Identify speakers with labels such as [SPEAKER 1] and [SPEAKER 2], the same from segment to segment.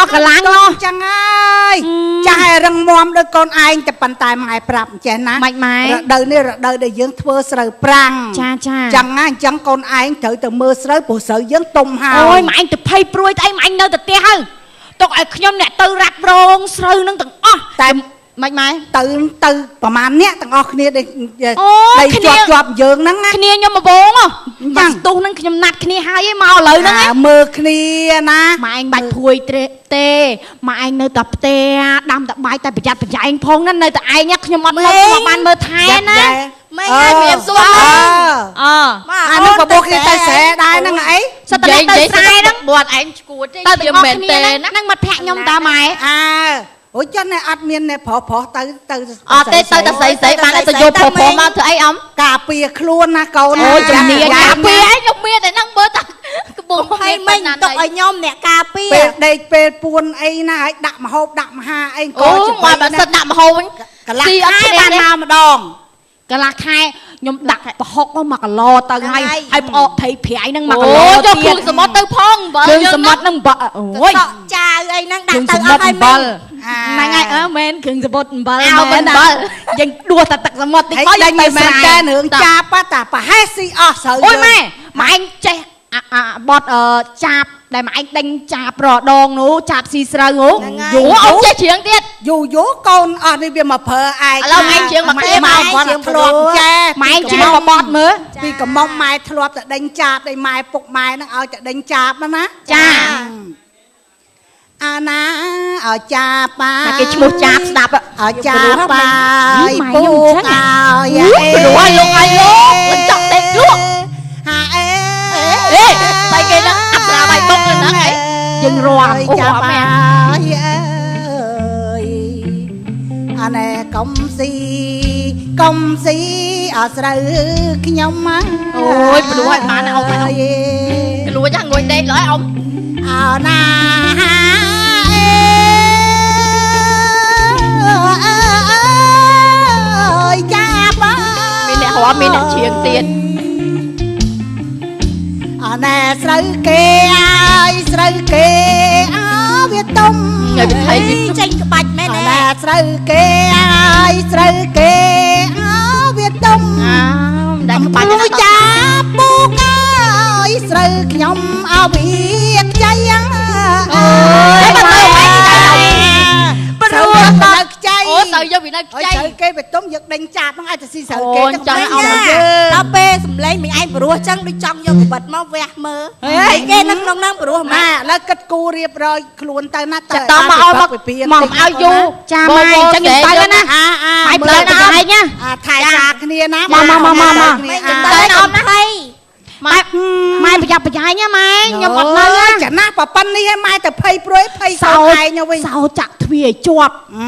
[SPEAKER 1] អស់កម្លាំងហ៎
[SPEAKER 2] ចឹងហើយចាស់ឲ្យរឹងមាំដូចកូនឯងតែប៉ុន្តែម៉ែប្រាប់អញ្ចេះណា
[SPEAKER 1] ម៉េចម៉ែ
[SPEAKER 2] រដូវនេះរដូវដែលយើងធ្វើស្រូវប្រាំង
[SPEAKER 1] ចាចា
[SPEAKER 2] ចឹងណាអញ្ចឹងកូនឯងត្រូវទៅមើលស្រូវព្រោះស្រូវយើងទុំហើយ
[SPEAKER 1] អូយម៉ែឯងទៅភ័យព្រួយទៅអីម៉ែឯងនៅតែផ្ទះហើយទុកឲ្យខ្ញុំអ្នកទៅរ៉ាប់រងស្រូវនឹងទាំងអស់
[SPEAKER 2] តែ
[SPEAKER 1] ម៉េចម៉ែ
[SPEAKER 2] ទៅទៅប្រហែលអ្នកទាំងអស់គ្នាដែល
[SPEAKER 1] អូ
[SPEAKER 2] ដែល
[SPEAKER 1] គ្នា
[SPEAKER 2] ជាប់ជាប់យើងហ្នឹងណា
[SPEAKER 1] គ្នាខ្ញុំមកវងហ៎
[SPEAKER 2] ចឹង
[SPEAKER 1] មកស្ទុះហ្នឹងខ្ញុំណាត់គ្នាហើយឯងមកឥឡូវហ្នឹងឯង
[SPEAKER 2] អាមើលគ្នាណា
[SPEAKER 1] ម៉ែឯងបាច់ភួយត្រេទេម៉ែឯងនៅតែផ្ទះដាំតែបាយតែប្រយ័ត្នប្រយែងផងណានៅតែឯងណាខ្ញុំអត់នៅខ្ញុំអត់បានមើលថែណា
[SPEAKER 3] ម៉ែឲ្យជំរាបសួរ
[SPEAKER 2] អឺ
[SPEAKER 1] អ
[SPEAKER 2] អានោះបបោកគ្នាទៅស្រែដែរហ្នឹងអី
[SPEAKER 1] សិតតែអ្នកទៅស្រែហ្នឹង
[SPEAKER 4] បាត់ឯងឈួតទេ
[SPEAKER 1] ទៅទាំងអស់
[SPEAKER 4] មែន
[SPEAKER 1] គ្នា
[SPEAKER 4] ទេ
[SPEAKER 1] ហ្នឹង
[SPEAKER 4] ណា
[SPEAKER 1] ហ្នឹងមិត្តភក្តិខ្ញុំតាម៉ែ
[SPEAKER 2] អើអូយចឹងនេះអត់មានអ្នកប្រុសប្រុសទៅទៅ
[SPEAKER 4] អត់ទេទៅតែស្រីស្រីបានតែយកប្រុសប្រុសមកធ្វើអីអំ
[SPEAKER 2] ការពារខ្លួនណាកូន
[SPEAKER 1] អូយជំនាញ
[SPEAKER 2] យ៉ា
[SPEAKER 4] ការពារឯងខ្ញុំមានតែហ្នឹងមើលតាក្បួន
[SPEAKER 3] ហើយមិញទុកឲ្យខ្ញុំអ្នកការពារ
[SPEAKER 2] ពេលដេកពេលពួនអីណាឲ្យដាក់មហូបដាក់មហាអី
[SPEAKER 4] អូ
[SPEAKER 2] ក៏ច្
[SPEAKER 4] មកបើសិនដាក់មហូបវិញ
[SPEAKER 2] កន្លះ
[SPEAKER 4] ស៊ីអត់
[SPEAKER 2] ខែ
[SPEAKER 4] ឈ្នះទេ
[SPEAKER 2] បានមកម្ដង
[SPEAKER 1] កន្លះខែខ្ញុំដាក់ប្រហុកមកគីឡូទៅហើយហើយផ្អកត្រីប្រៃហ្នឹងមកគីឡូ
[SPEAKER 4] អូយក
[SPEAKER 1] ទៀត
[SPEAKER 4] គ្រឿងសមុទ្រទៅផងបើ
[SPEAKER 1] គ្រឿង
[SPEAKER 4] យើង
[SPEAKER 1] សមុទ្រហ្នឹងបើអូយ
[SPEAKER 3] តក់ចាវអីហ្នឹង
[SPEAKER 1] គ្រឿង
[SPEAKER 3] ដាក់
[SPEAKER 1] សមុទ្រ
[SPEAKER 3] ទៅអស់ហើយមិញ
[SPEAKER 1] អំបិលហ្នឹងហើយអើមែនគ្រឿងសមុទ្រអំបិល
[SPEAKER 4] អោ
[SPEAKER 1] មែន
[SPEAKER 4] អំបិល
[SPEAKER 1] យើងដួសតែទឹកសមុទ្រតិច
[SPEAKER 2] ហើយ
[SPEAKER 1] មក
[SPEAKER 2] ដេញ
[SPEAKER 1] យើងទៅ
[SPEAKER 2] មែន
[SPEAKER 1] ស្រែ
[SPEAKER 2] តើរឿងចាប់តាប្រហែសស៊ីអស់ស្រូវ
[SPEAKER 1] អូយម៉ែម៉ែឯងចេះអាអាបត់អឺចាប់ដែលម៉ែឯងដេញចាប់រដងនោះចាប់ស៊ីស្រូវហ៎
[SPEAKER 4] យូអូចេះច្រៀងទៀត
[SPEAKER 2] យូរយូរកូនអស់នេះវាមកប្រើឯង
[SPEAKER 4] ឥឡូវម៉ែច្រៀងមកទេ
[SPEAKER 2] ម៉ែគាត់ធ្លាប់ចេះ
[SPEAKER 1] ម៉ែឯងច្រៀងបបត់មើល
[SPEAKER 2] ពីកំមុំម៉ែធ្លាប់តែដេញចាប់ដេញម៉ែពុកម៉ែហ្នឹងឲ្យតែដេញចាប់ណា
[SPEAKER 1] ចា
[SPEAKER 2] អាណាឲ្យចាប់បា
[SPEAKER 1] តែគេឈ្មោះចាប់ស្ដាប់
[SPEAKER 2] ឲ្យចាប់បាយ
[SPEAKER 1] ម៉ែ
[SPEAKER 2] ពូ
[SPEAKER 1] ខ្ញុំអញ្ចឹង
[SPEAKER 2] កឲ្យ
[SPEAKER 4] ព្រោះឲ្យលោកឲ្យលោកបញ្ចប់ទេលក់
[SPEAKER 2] ហាអេ
[SPEAKER 4] អេតែគេនឹងអប្សរាបាយបុកនៅហ្នឹងអី
[SPEAKER 1] យើងរាំអូ
[SPEAKER 2] ចាប់
[SPEAKER 1] រាំមែន
[SPEAKER 2] បាយអើយអាណែកំស៊ីកំស៊ីអស្រូវខ្ញុំមក
[SPEAKER 4] អូយព្រោះឲ្យបានណាអ៊ំអ៊ំ លួចហ្នឹងងុយដេកឡើយអ៊ំ
[SPEAKER 2] អោណាអេអើយចាប់បា
[SPEAKER 4] មានអ្នករាំមានអ្នកច្រៀងទៀត
[SPEAKER 2] អណែស្រូវគេអើយស្រូវគេអើវាទុំ
[SPEAKER 4] ថ្ងៃវិថី
[SPEAKER 3] អីចេញក្បាច់មែន
[SPEAKER 2] អ
[SPEAKER 3] ទេ
[SPEAKER 2] ណែស្រូវគេអើយស្រូវគេអើវាទុំ
[SPEAKER 4] អើមិនដែលក្បាច់
[SPEAKER 2] ពូចាពូកអើយស្រូវខ្ញុំអើវាខ្ចីអើយ
[SPEAKER 4] តែបើទៅឯងទៅ
[SPEAKER 2] ព្រោះដល់ខ្ចី
[SPEAKER 4] អូទៅយកពីនៅខ្ចី
[SPEAKER 2] អើយស្រូវគេវាទុំយកដេញចាប់ហ្នឹងឲ្យទៅស៊ីស្រូវគេ
[SPEAKER 4] អូយចាំ
[SPEAKER 2] ទាំង
[SPEAKER 4] អស់
[SPEAKER 2] យើង
[SPEAKER 3] ដល់ពេលសំលេងមិញឯងព្រោះចឹងដូចចង់យកកបិតមកវះមើលហើយគេនៅក្នុងហ្នឹងព្រោះម៉ែ
[SPEAKER 2] ម៉ែឥឡូវគិតគូរៀបរយខ្លួនទៅណា
[SPEAKER 1] ចាតមកឲ្យមកមកឲ្យយូរចាម៉ែអញ្ចឹងខ្ញុំទៅណា
[SPEAKER 2] អាអា
[SPEAKER 1] ម៉ែផ្លូវទៅឯងណា
[SPEAKER 2] អាថែសារគ្នាណា
[SPEAKER 1] មកមកមកមកមក
[SPEAKER 2] គ្នា
[SPEAKER 3] ទៅ
[SPEAKER 2] អា
[SPEAKER 3] អត់ភ័យ
[SPEAKER 1] ម៉ែម៉ែប្រយ័ត្នប្រយែងណាម៉ែខ្ញុំអត់នៅណា
[SPEAKER 2] ចំណាស់ប៉ប៉ុណ្នេះឯងម៉ែទៅភ័យព្រួយភ័យសោ
[SPEAKER 1] សោ
[SPEAKER 2] ឯងទៅវិញ
[SPEAKER 1] សោចាក់ទ្វារឲ្យជាប់
[SPEAKER 2] អឺ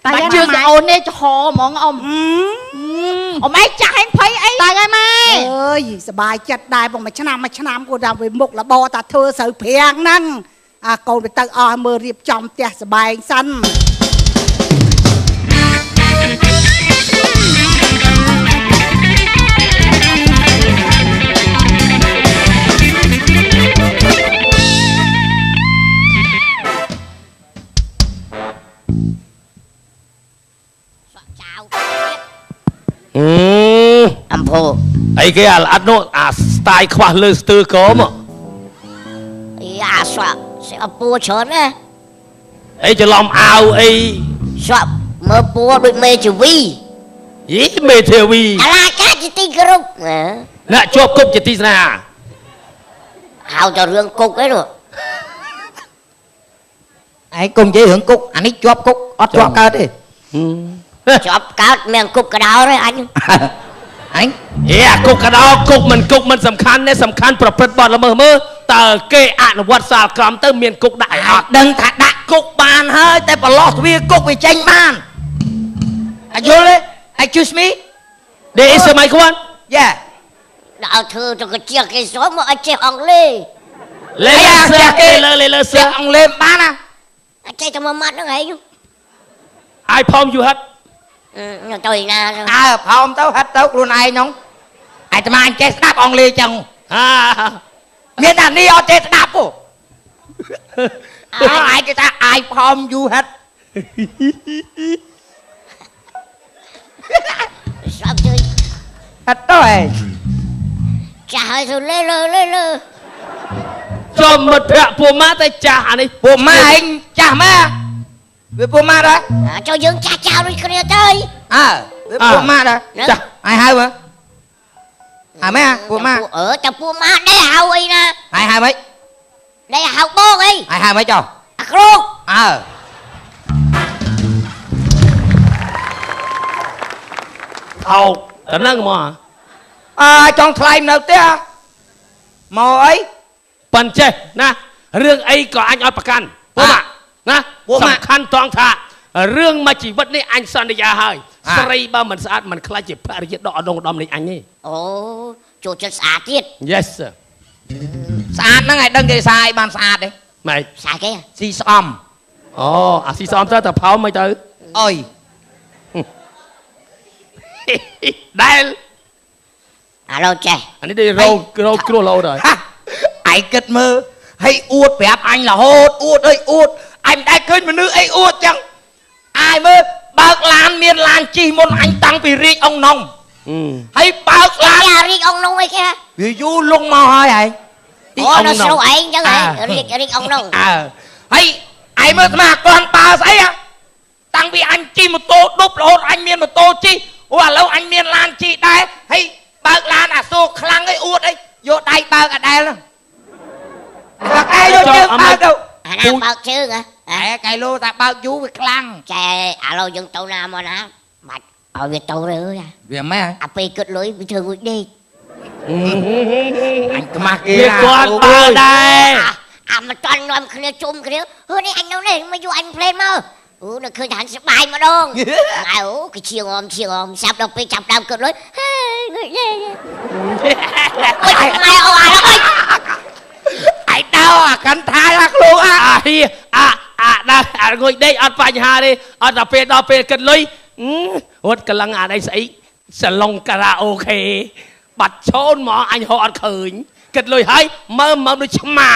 [SPEAKER 1] តែ
[SPEAKER 4] បាច់ជឿ
[SPEAKER 1] ណាម៉ែ
[SPEAKER 4] អូននេះចំហហ្មងអ៊ំអ៊ំឯងចាស់ឯងភ័យអី
[SPEAKER 1] តែហើយម៉ែ
[SPEAKER 2] អើយសบายចិត្តដែរបងមួយឆ្នាំមួយឆ្នាំគូថាវាមុខរបរតាធ្វើស្រូវប្រាំងហ្នឹងអាកូនទៅទៅអស់មើលរៀបចំផ្ទះសបែងសិន
[SPEAKER 3] ចៅ
[SPEAKER 5] អឺ
[SPEAKER 6] អំភោ
[SPEAKER 5] អីគេអាល្អិតនោះអាស្ទាយខ្វះលើស្ទើកមក
[SPEAKER 6] អីអាសក់សក់ពួរច្រើនណា
[SPEAKER 5] អីច្រឡំអាវអី
[SPEAKER 6] សក់មើលពួរដូចមេជីវី
[SPEAKER 5] យីមេធាវី
[SPEAKER 6] អាឡាកាជាទីគោរពហ៎
[SPEAKER 5] អ្នកជាប់គុកជាទីស្នេហា
[SPEAKER 6] ហៅតែរឿងគុកឯនោះ
[SPEAKER 7] ឯងកុំនិយាយរឿងគុកអានេះជាប់គុកអត់ជាប់កើតទេ
[SPEAKER 6] ជាប់កើតមានគុកកដោទេអញ
[SPEAKER 7] អញ
[SPEAKER 5] ហេអាគុកកដោគុកមិនគុកមិនសំខាន់ទេសំខាន់ប្រព្រឹត្តបទល្មើសមើលតើគេអនុវត្តសាលក្រមទៅមានគុកដាក់ឲ្យអត់
[SPEAKER 7] ដឹងថាដាក់គុកបានហើយតែប្រឡោះទ្វារគុកវាចេញបានអាយល់ទេ Excuse me.
[SPEAKER 5] There is a mic one.
[SPEAKER 7] Yeah.
[SPEAKER 6] ដល់ធ្វើទៅកជាគេសុំមកឲ្យចេះអង់គ្លេស
[SPEAKER 5] លេ
[SPEAKER 7] អាយ៉ា
[SPEAKER 5] លើ
[SPEAKER 7] ចេះគេ
[SPEAKER 5] លើលេលើ
[SPEAKER 7] ចេះអង់គ្លេសបានណា
[SPEAKER 6] អត់ចេះតែមួយម៉ាត់ហ្នឹងឯង
[SPEAKER 5] I palm you ហិត
[SPEAKER 6] អឺទៅឯណាទៅ
[SPEAKER 7] អើផោមទៅហិតទៅខ្លួនឯងហ្នឹងអាត្មាអញចេះស្ដាប់អង់គ្លេសចឹង
[SPEAKER 5] អា
[SPEAKER 7] មានតែនេះអត់ចេះស្ដាប់ទេ អើឯងគេថាអាយផមយូហិត
[SPEAKER 6] ស្រាប់ជួយ
[SPEAKER 7] ហិតទៅឯង
[SPEAKER 6] ចាស់ហើយទៅលេលើលេលើ
[SPEAKER 5] ចូលមិត្តភក្តិពួកម៉ាតែចាស់អានេះ
[SPEAKER 7] ពួកម៉ាឯងចាស់ម៉ែវាពួកម៉ាដែរ
[SPEAKER 6] ចូលយើងចាស់ចោលដូចគ្នាទៅ
[SPEAKER 7] អើវាពួកម៉ាដែរ
[SPEAKER 5] ចាស់
[SPEAKER 7] ឯងហៅមើលហៅម៉ែពួកម៉ា
[SPEAKER 6] អឺតែពួកម៉ាដែរហៅអីណា
[SPEAKER 7] ឯងហៅម៉េច
[SPEAKER 6] ដែរហៅបងអី
[SPEAKER 7] ឯងហៅម៉េចចុះ
[SPEAKER 6] អាគ្រូ
[SPEAKER 7] អើ
[SPEAKER 5] ថោកតែហ្នឹងមក
[SPEAKER 7] អើចង់ថ្លៃនៅផ្ទះមកអី
[SPEAKER 5] ប៉ិនចេះណារឿងអីក៏អញអត់ប្រកាន់ពួកម៉ាណាសំខាន់ត្រង់ថារឿងមួយជីវិតនេះអញសន្យាហើយស្រីបើមិនស្អាតមិនខ្លាចជាភរិយាដកអដងឧត្តមនេះអញទេ
[SPEAKER 6] អូចូលចិត្តស្អាតទៀត
[SPEAKER 5] Yes sir
[SPEAKER 7] ស្អាតហ្នឹងឯងដឹងគេសាយបានស្អាតទេ
[SPEAKER 5] ម៉េច
[SPEAKER 6] ស្អាតគេ
[SPEAKER 7] ស៊ីស្អំ
[SPEAKER 5] អូអាស៊ីស្អំទៅតែផោមមិនទៅ
[SPEAKER 7] អុយ
[SPEAKER 5] ដែល
[SPEAKER 6] អាឡូចេះ
[SPEAKER 5] អានេះដូចរោគរោគគ្រោះលោតហើយ
[SPEAKER 7] ឯងគិតមើលហើយអួតប្រាប់អញរហូតអួតអីអួតអញមិនដែលឃើញមនុស្សអីអួតចឹងអាយមើលបើកឡានមានឡានជិះមុនអញតាំងពីរាជអង្គនងហើយបើកឡាន
[SPEAKER 6] អារាជអង្គនងអីគេ
[SPEAKER 7] វាយូរលងមកហើយឯង
[SPEAKER 6] អូនៅស្រុកឯងចឹងហ៎រាជអង្គនង
[SPEAKER 7] អើហើយឯងមើលស្មាគ្រាន់បើស្អីតាំងពីអញជិះម៉ូតូដប់រហូតអញមានម៉ូតូជិះអូឥឡូវអញមានឡានជិះដែរហើយបើកឡានអាសូខ្លាំងអីអួតអីយកដៃបើកអាដែលហ្នឹងបើកឯងយកជើងបើកទៅ
[SPEAKER 6] អាណាបើកជើងហ៎
[SPEAKER 7] អែកៃឡូថាបើកយូរវាខ្លាំង
[SPEAKER 6] ចែឥឡូវយើងទៅណាមកណាបាច់ឲ្យវាទៅរើ
[SPEAKER 7] វាម៉េច
[SPEAKER 6] អាពេលគិតលុយវាធ្វើងួចដេក
[SPEAKER 7] អញខ្មាស់គេ
[SPEAKER 5] វាគាត់បើដែរ
[SPEAKER 6] អាមិនតន់នាំគ្នាជុំគ្នាហឺនេះអញនៅនេះមកយកអញផ្លេនមកអូនៅឃើញថាស្បាយម្ដងអូគេឈៀងអមឈៀងអមសាប់ដល់ពេលចាប់ដើមគិតលុយហេងួចដេកអុយម៉ែអូអាឡុយ
[SPEAKER 7] ឯងដោអាកាន់ថាអាខ្លួនអា
[SPEAKER 5] អាហីអាអាដល់អាងុយដេកអត់បញ្ហាទេអត់ដល់ពេលដល់ពេលគិតលុយរត់កលឹងអានេះស្អីសាឡុងការ៉ាអូខេបាត់ឆូនមកអញហៅអត់ឃើញគិតលុយហើយមើលមើលដូចឆ្មា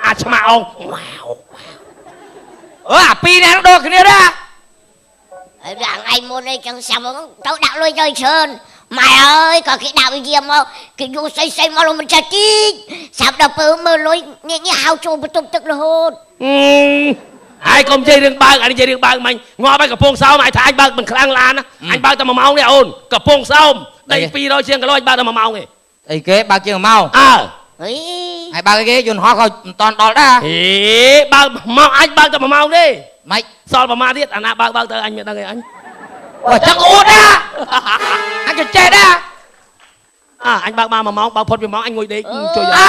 [SPEAKER 5] អាឆ្មាអងវ៉ាវ
[SPEAKER 7] អើអាពីរនេះដូចគ្នាដែរ
[SPEAKER 6] ហើយថ្ងៃមុនអីចឹងសាប់ទៅដាក់លុយទៅច្រើនម៉ែអើយក៏គេដាក់វិជាមកគេយកស្អីស្អីមកលុំមិនចេះទីសាប់ដល់ពេលមើលលុយងាកងាកហៅចូលបន្ទប់ទឹករហូត
[SPEAKER 5] ហើយកុំនិយាយរឿងបើកអានេះនិយាយរឿងបើកមិញងាប់ហើយកំពង់សោមឲ្យថាអញបើកមិនខ្លាំងឡានណាអញបើកតែ1ម៉ោងនេះអូនកំពង់សោមដី200ជាងគីឡូអញបើកតែ1ម៉ោងទេ
[SPEAKER 7] អីគេបើកជាង1ម៉ោង
[SPEAKER 5] អើ
[SPEAKER 6] អី
[SPEAKER 7] ហើយបើកអីគេយន្តហោះក៏មិនតាន់ដល់ដែរ
[SPEAKER 5] ហេបើកម៉ោងអញបើកតែ1ម៉ោងទេ
[SPEAKER 7] ម៉េច
[SPEAKER 5] សល់ប្រហែលទៀតអាណាបើកបើកទៅអញមិនដឹងទេអញ
[SPEAKER 7] អូចឹងអួតដែរអញក៏ចេះដែរ
[SPEAKER 5] អាអញបើកមក1ម៉ោងបើកផុត1ម៉ោងអញងុយដេកជួយ
[SPEAKER 7] អើ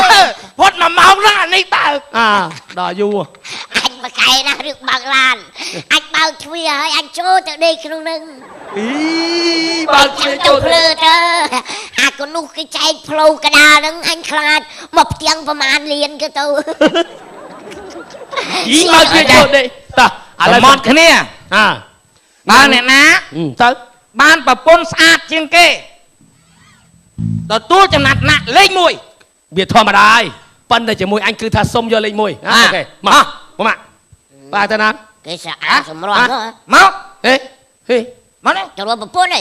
[SPEAKER 7] ផុត1ម៉ោងហ្នឹងអានេះបើក
[SPEAKER 5] អាដល់យូរ
[SPEAKER 6] អញមកកែណារឿងបើកឡានអញបើកទ្វារហើយអញចូលទៅដេកក្នុងនឹង
[SPEAKER 5] អីបើកទ្វារចូល
[SPEAKER 6] ទៅភ្លើទៅអាកនោះគេចែកផ្លូវកដាលហ្នឹងអញខ្លាចមកផ្ទាំងប្រមាណលានគេទៅ
[SPEAKER 5] អីបើកទ្វារចូលដេកតោះឥឡូវ
[SPEAKER 7] មកគ្នា
[SPEAKER 5] អា
[SPEAKER 7] បើអ្នកណា
[SPEAKER 5] ទៅ
[SPEAKER 7] បានប្រពន្ធស្អាតជាងគេទទួលចំណាត់ថ្នាក់លេខ1
[SPEAKER 5] វាធម្មតាហើយប៉ុន្តែជាមួយអញគឺថាសុំយកលេខ1អូខេមកមកបាទទៅណា
[SPEAKER 6] គេស្អាតសម្រស់
[SPEAKER 7] មក
[SPEAKER 5] ហេហេ
[SPEAKER 7] មកនេះ
[SPEAKER 6] ចូលរួមប្រពន្ធហី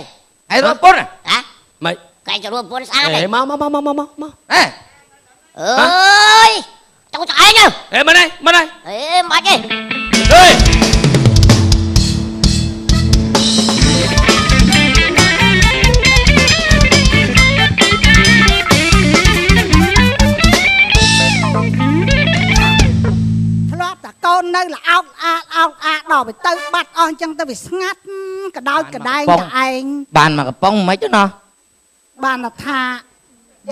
[SPEAKER 7] ហើយប្រពន្ធ
[SPEAKER 6] ហ៎
[SPEAKER 5] ម៉េច
[SPEAKER 6] គេចូលរួមប្រពន្ធស្អាត
[SPEAKER 5] ហេមកមកមកមកមកមក
[SPEAKER 7] ហេ
[SPEAKER 6] អើយទៅតែឯង
[SPEAKER 5] ហេមកនេះមកនេះ
[SPEAKER 6] អេមិនទេ
[SPEAKER 5] ហេ
[SPEAKER 2] ធ្លាប់តែកូននៅល្អោកអាអោកអាដល់ទៅទៅបាត់អស់អញ្ចឹងទៅវាស្ងាត់កដោចកដែងតែឯង
[SPEAKER 7] បានមកកំប៉ុងមិនទេណោះ
[SPEAKER 2] បានថា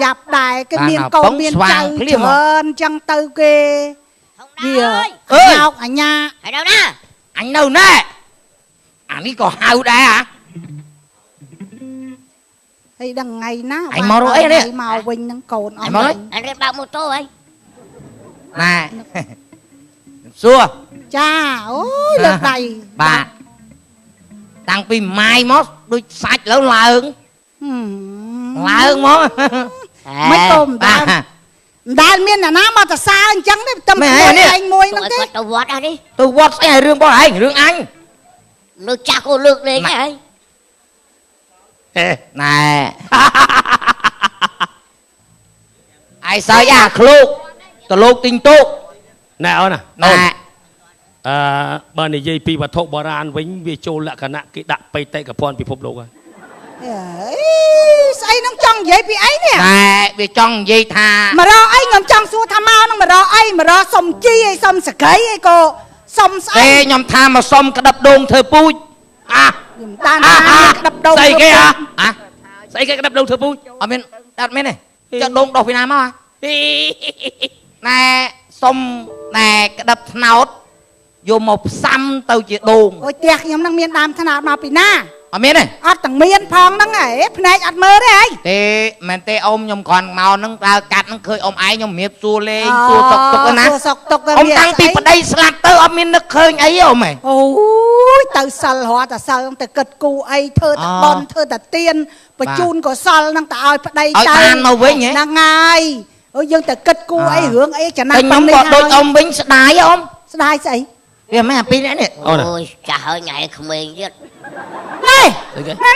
[SPEAKER 2] យ៉ាប់ដែរគេមានកូនមានចៅច្រើនអញ្ចឹងទៅគេវាអោកអញ្ញា
[SPEAKER 6] ហើយនៅណា
[SPEAKER 7] អញនៅណែអានេះក៏ហៅដែរហ่ะ
[SPEAKER 2] ហើយដឹងថ្ងៃណា
[SPEAKER 7] អញមករកអីនេះ
[SPEAKER 2] មកវិញហ្នឹងកូនអស់
[SPEAKER 7] អញមកហើយ
[SPEAKER 6] អញរៀនបើកម៉ូតូហើយ
[SPEAKER 7] ណែសួរ
[SPEAKER 2] ចាអូយលើកដៃ
[SPEAKER 7] បាទតាំងពីម៉ាយមកដូចសាច់លើឡើង
[SPEAKER 2] ហឹម
[SPEAKER 7] ឡើងមក
[SPEAKER 2] មិនកូនដើម មិនដែលមានអ្នកណាមកតសើអញ្ចឹងទេតែខ្លួនឯងមួយហ្នឹងទេ
[SPEAKER 6] គាត់ទៅវត្តអស់នេះ
[SPEAKER 7] ទៅវត្តស្អីឲ្យរឿងរបស់ឯងរឿងអញ
[SPEAKER 6] នៅចាស់ក៏លើកលែងហើយ
[SPEAKER 5] ហេ
[SPEAKER 7] ណែឯងសើចអាឃ្លោកតលោកទិញទូក
[SPEAKER 5] ណែអូនណា
[SPEAKER 7] ណែ
[SPEAKER 5] អឺបើនិយាយពីវត្ថុបុរាណវិញវាចូលលក្ខណៈគេដាក់បេតិកភណ្ឌពិភពលោកហើយ
[SPEAKER 2] អេស្អីហ្នឹងចង់និយាយពីអីនេះ
[SPEAKER 7] ណែវាចង់និយាយថា
[SPEAKER 2] មករកអីខ្ញុំចង់សួរថាមកហ្នឹងមករកអីមករកសុំជីអីសុំសកីអីក៏សុំស្អី
[SPEAKER 7] ទេខ្ញុំថាមកសុំក្តាប់ដូងធ្វើពូជអា
[SPEAKER 2] ខ្ញុំតានណាក្តាប់ដូង
[SPEAKER 5] ស្អីគេហ่ะ
[SPEAKER 7] អា
[SPEAKER 5] ស្អីគេក្តាប់ដូងធ្វើពូជ
[SPEAKER 7] អត់មានអត់មានទេចុះដូងដោះពីណាមកអាណែសុំណែក្តាប់ថ្នោតយកមកផ្សំទៅជាដូង
[SPEAKER 2] អូយផ្ទះខ្ញុំហ្នឹងមានដើមថ្នោតមកពីណា
[SPEAKER 7] អត់មានទេ
[SPEAKER 2] អត់ទាំងមានផងហ្នឹងហ៎ភ្នែកអត់មើលទេហី
[SPEAKER 7] ទេមែនទេអ៊ំខ្ញុំគ្រាន់មកហ្នឹងដើរកាត់ហ្នឹងឃើញអ៊ំឯងខ្ញុំរៀបសួរលេងសួរសុកទុកណា
[SPEAKER 2] សួរសុកទុក
[SPEAKER 7] អ៊ំតាំងពីប្តីស្លាប់ទៅអត់មាននឹកឃើញអីអ៊ំហ៎
[SPEAKER 2] អូយទៅសិលរាល់តែសិលទៅគិតគូអីធ្វើតែបន់ធ្វើតែទៀនបញ្ជូនកុសលហ្នឹងទៅឲ្យប្តី
[SPEAKER 7] ឲ្យ
[SPEAKER 2] ទៅ
[SPEAKER 7] បានមកវិញហ៎
[SPEAKER 2] ហ្នឹងហើយអូយយើងទៅគិតគូអីរឿងអីចំណាស់
[SPEAKER 7] តែខ្ញុំក៏ដូចអ៊ំវិញស្ដាយអ៊ំ
[SPEAKER 2] ស្ដាយស្អី
[SPEAKER 7] វាមិនអាពីរនាក់នេះ
[SPEAKER 6] អូយចាស់ហើយញ៉ែក្មេងទៀត
[SPEAKER 2] ណែ
[SPEAKER 5] ស្អីគេ
[SPEAKER 2] ណែ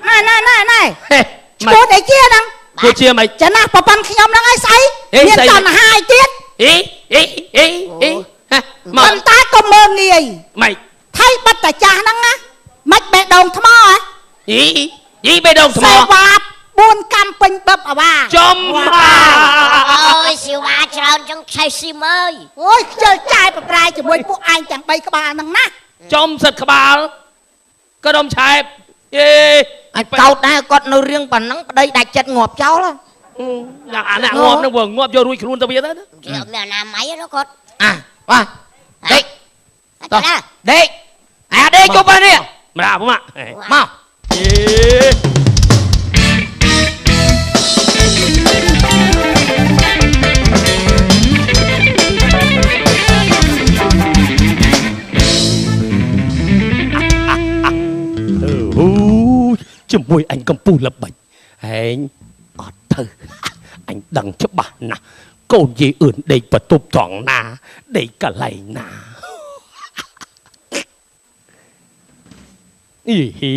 [SPEAKER 2] ណែណែណែណែ
[SPEAKER 5] ហេ
[SPEAKER 2] ឈ្មោះតែជាហ្នឹង
[SPEAKER 5] គូជាមិន
[SPEAKER 2] ចំណាស់ប្រពន្ធខ្ញុំហ្នឹងឯងស្អីមានតណ្ហាឯទៀត
[SPEAKER 5] អីអីអីអីហេមក
[SPEAKER 2] ប៉ុន្តែក៏មើងងាយ
[SPEAKER 5] ម៉េច
[SPEAKER 2] ថៃបាត់តាចាស់ហ្នឹងណាមិនបេះដូងថ្មហ៎
[SPEAKER 5] អីអីបេះដូងថ្ម
[SPEAKER 2] សេវា4កម្មពេញបឹបអាវ៉ា
[SPEAKER 5] ចំ
[SPEAKER 6] អូយសេវាច្រើនចឹងឆេះស៊ីមអើយ
[SPEAKER 2] អូយខ្ជិលចាយប្រប្រាយជាមួយពួកឯងទាំង3ក្បាលហ្នឹងណា
[SPEAKER 5] ចំសិតក្បាលក៏ដុំឆែបអេ
[SPEAKER 7] អាចកោតដែរគាត់នៅរៀងប៉ុណ្ណឹងប្តីដាច់ចិត្តងាប់ចោល
[SPEAKER 5] អាអ្នកងាប់ហ្នឹងវាងាប់យករួចខ្លួនទៅវាទៅ
[SPEAKER 6] គេអត់មានអនាម័យទេគាត់
[SPEAKER 7] អាបាទដេក
[SPEAKER 6] តោះណា
[SPEAKER 7] ដេកអាដេកជប់នេះ
[SPEAKER 5] ម្រាមក
[SPEAKER 7] មក
[SPEAKER 5] អេអូជាមួយអញកំពុះល្បិចហែងអត់ទៅអញដឹងច្បាស់ណាស់កូនយាយអឿនដេកបន្ទប់ត្រង់ណាដេកកន្លែងណាអីហ៊ី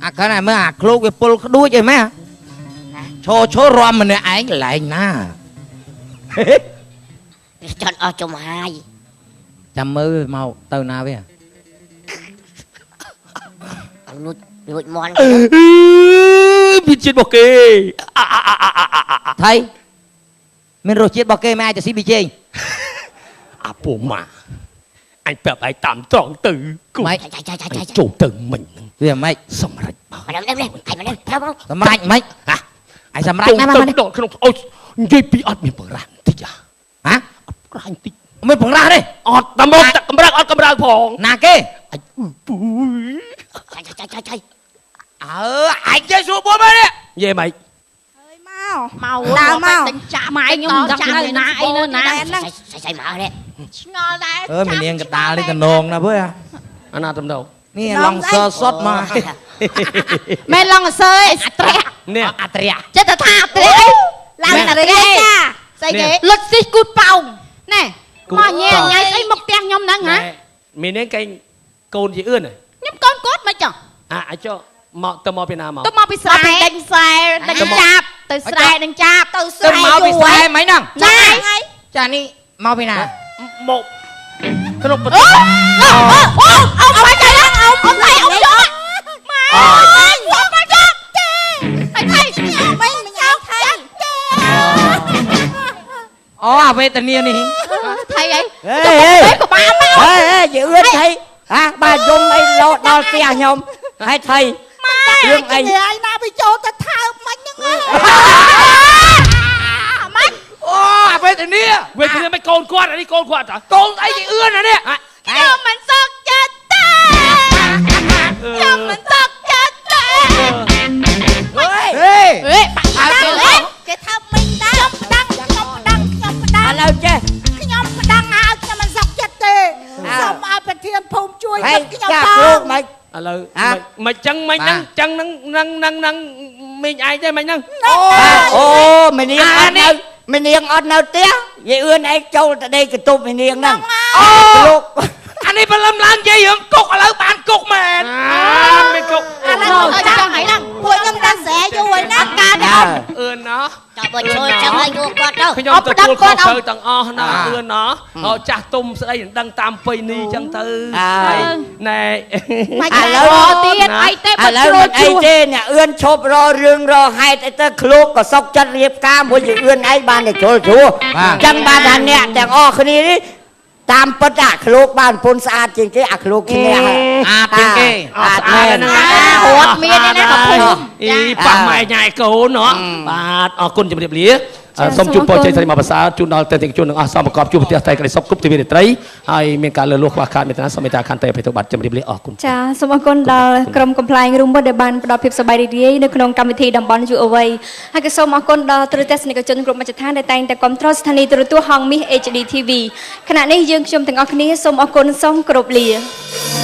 [SPEAKER 7] អាខណែមើលអាឃ្លោកវាពុលក្ដួចអីម៉ែឈរឈររំម្នាក់ឯងកន្លែងណា
[SPEAKER 6] វាចន់អស់ចំហាយ
[SPEAKER 7] ចាំមើលមកទៅណាវា
[SPEAKER 6] លួចលួចមន់
[SPEAKER 5] មានជាតិរបស់គេ
[SPEAKER 7] ថៃមានរសជាតិរបស់គេមិនអាចទៅស៊ីប៊ីចេង
[SPEAKER 5] អាពូម៉ាអញប្រាប់ឯងតាមត្រង់ទៅគូ
[SPEAKER 7] ម៉េច
[SPEAKER 6] ចាចាចាចា
[SPEAKER 5] ចូលទៅមិញហ្នឹង
[SPEAKER 7] វាម៉េច
[SPEAKER 5] សម្រេចបើ
[SPEAKER 6] មកនេះនេះឯងមកនេះប្រាប់មក
[SPEAKER 7] សម្រេចម៉េច
[SPEAKER 5] ហ่ะ
[SPEAKER 7] ឯងសម្រេច
[SPEAKER 5] ចូល
[SPEAKER 7] ណាស់មក
[SPEAKER 5] ទៅដល់ក្នុងអូនិយាយពីអត់មានបង្រាស់បន្តិចហ่ะ
[SPEAKER 7] ហ៎
[SPEAKER 5] អត់បង្រាស់បន្តិច
[SPEAKER 7] មានបង្រាស់ទេ
[SPEAKER 5] អត់តែមកតែកម្រើកអត់កម្រើកផង
[SPEAKER 7] ណាគេ
[SPEAKER 5] អញពូយ
[SPEAKER 6] ចាចាចាចា
[SPEAKER 7] អើឯងចេះសួរបួនមកនេះ
[SPEAKER 5] និយាយម៉េច
[SPEAKER 3] ហើយមក
[SPEAKER 1] មក
[SPEAKER 3] ដើរមក
[SPEAKER 4] ទិញចាក់
[SPEAKER 1] ម៉ែខ្ញុំមិនដឹងនៅណាអីនៅណា
[SPEAKER 3] ហ្នឹង
[SPEAKER 6] ស្អីស្អីមកនេះ
[SPEAKER 4] ឆ្ងល់ដែរ
[SPEAKER 7] អើមីនាងកដាលនេះតំណងណាស់វើ
[SPEAKER 5] អាណាតំណង
[SPEAKER 7] នេះឡងសើសុតមក
[SPEAKER 1] មែនឡងអសើឯអាត្រែក
[SPEAKER 5] នេះ
[SPEAKER 7] អត្រា
[SPEAKER 1] ចិត្តតែថាអាត្រែកអី
[SPEAKER 3] ឡើងតារីចា
[SPEAKER 1] ស្អីគេ
[SPEAKER 5] នេះ
[SPEAKER 1] លុចស៊ីគូតប៉ោងណែមកញ៉ែញ៉ៃស្អីមកផ្ទះខ្ញុំហ្នឹងហ៎
[SPEAKER 5] មាននាងកែងកូនជាអឿនហ៎
[SPEAKER 1] ខ្ញុំកូនគាត់មិនចង់
[SPEAKER 5] អាអាចចុះមកទៅមកពីណាមក
[SPEAKER 1] ទៅមកពីស្រែ
[SPEAKER 4] មកពីដេញស្រែដេញចាប់ទៅស្រែដេញចាប់
[SPEAKER 3] ទៅស្រ
[SPEAKER 7] ទៅ
[SPEAKER 3] ែ
[SPEAKER 7] មកពីស្រែមិនហ្នឹង
[SPEAKER 1] ណា
[SPEAKER 3] ហើយ
[SPEAKER 7] ចានេះមកពីណា
[SPEAKER 5] មកក្នុងប្រ
[SPEAKER 1] អូ
[SPEAKER 5] ទេស
[SPEAKER 1] អូអូអូបាច់ហើយអូអូឡៃអូយកម៉ែអូបាច់យកទេអីថៃ
[SPEAKER 3] មិនមិនអោថៃ
[SPEAKER 7] អូអាវេទនានេះ
[SPEAKER 1] ថៃអី
[SPEAKER 8] ហេហេ
[SPEAKER 1] ក៏បានមក
[SPEAKER 8] ហេហេយីអឿនថៃហ่าបាទយំអីលោដល់ផ្ទះខ្ញុំហើយថៃរឿងអី
[SPEAKER 2] គេឯងណាវាចូលទៅថើបមិញហ្នឹងណា
[SPEAKER 7] អូអាវេទនា
[SPEAKER 5] វេទនាមិនកូនគាត់អានេះកូនគាត់តា
[SPEAKER 7] កូនអីជាអឿនអានេះ
[SPEAKER 3] ខ្ញុំមិនសុខចិត្តទេខ្ញុំមិនសុខចិត្តទេ
[SPEAKER 8] ហេ
[SPEAKER 1] អេបាក់
[SPEAKER 7] អើ
[SPEAKER 1] អេ
[SPEAKER 3] គេថាមិញដែរខ្ញុំប្តឹងខ្ញុំប្តឹងខ្ញុំប្តឹង
[SPEAKER 8] ឥឡូវចេះ
[SPEAKER 2] ខ្ញុំប្តឹងហើយខ្ញុំមិនសុខចិត្តទេសូមឲ្យប្រធានភូមិជួយ
[SPEAKER 8] ហើយ
[SPEAKER 2] ខ្ញុំ
[SPEAKER 8] ចា
[SPEAKER 2] ផង
[SPEAKER 8] លោកមិន
[SPEAKER 5] ឥឡូវ
[SPEAKER 8] ហ่ะ
[SPEAKER 5] មិនចឹងមិនហ្នឹងចឹងហ្នឹងហ្នឹងហ្នឹងហ្នឹងមីងឯងទេមិនហ្នឹង
[SPEAKER 7] អូ
[SPEAKER 8] អូមីនាងអត់នៅមីនាងអត់នៅផ្ទះយាយអឿនឯងចូលទៅដេកកន្ទប់មីនាងហ្នឹង
[SPEAKER 7] អូ
[SPEAKER 8] លោក
[SPEAKER 7] អានេះព្រលឹមឡើងនិយាយរឿងគុកឥឡូវបានគុកមែន
[SPEAKER 5] អាមានគុក
[SPEAKER 3] ឥឡូវចាំហើយហ្នឹងពួកខ្ញុំតាស្រែយូរហើយណាការទេអ៊ំ
[SPEAKER 5] អឿនណោះ
[SPEAKER 6] តើបើចូលចឹងឲ្យយកគាត់ទៅ
[SPEAKER 5] ខ្ញុំទទួលខុសត្រូវទាំងអស់ណាអឿនណោះអចាស់ទុំស្ដីដណ្ដឹងតាមពេញនេះចឹងទៅណែ
[SPEAKER 8] ឥឡូវ
[SPEAKER 1] ទៀតអីទេ
[SPEAKER 8] ឥ
[SPEAKER 1] បើ
[SPEAKER 8] ឡូវ
[SPEAKER 1] ជ្រុល
[SPEAKER 8] មិនអី
[SPEAKER 1] ជ្រួស
[SPEAKER 8] ទេអ្នកអឿនឈប់រករឿងរកហេតុអីទៅឃ្លោកក៏សុកចិត្តរៀបការមួយជាអឿនឯងបានតែជ្រុលជ្រួសចឹងបានថាអ្នកទាំងអស់គ្នានេះតាមពិតអាឃ្លោកបានពុនស្អាតជាងគេអាឃ្លោកឈ្នះ
[SPEAKER 7] អាជាងគេ
[SPEAKER 5] អត់ស្អាតហ្នឹង
[SPEAKER 4] រត់មានឯណាកំពុង
[SPEAKER 5] អីប៉ះម៉ែញ៉ែកូនណោះបាទអរគុណជម្រាបលាសូមជូនពរជ័យស្រីមកប្រសើរជូនដល់តេតិជនទាំងអស់សូមប្រកបជួបប្រទះតែក្តីសុខគ្រប់ទិវារាត្រីហើយមានការលើលួសខ្វះខាតមេត្តាសូមមេត្តាខន្តីអភ័យទោសបាទជម្រាបលាអរគុណ
[SPEAKER 9] ចាសូមអរគុណដល់ក្រុមកំ pl ែងរួមមុតដែលបានផ្ដល់ភាពសប្បាយរីករាយនៅក្នុងកម្មវិធីតំបន់យុវវ័យហើយក៏សូមអរគុណដល់ទ្រទស្សនិកជនគ្រប់មជ្ឈដ្ឋានដែលតែងតែគាំទ្រស្ថានីយ៍ទូរទស្សន៍ហងមាស HD TV ខណៈនេះយើងខ្ញុំទាំងអស់គ្នាសូមអរគុណសូមគោរពលា។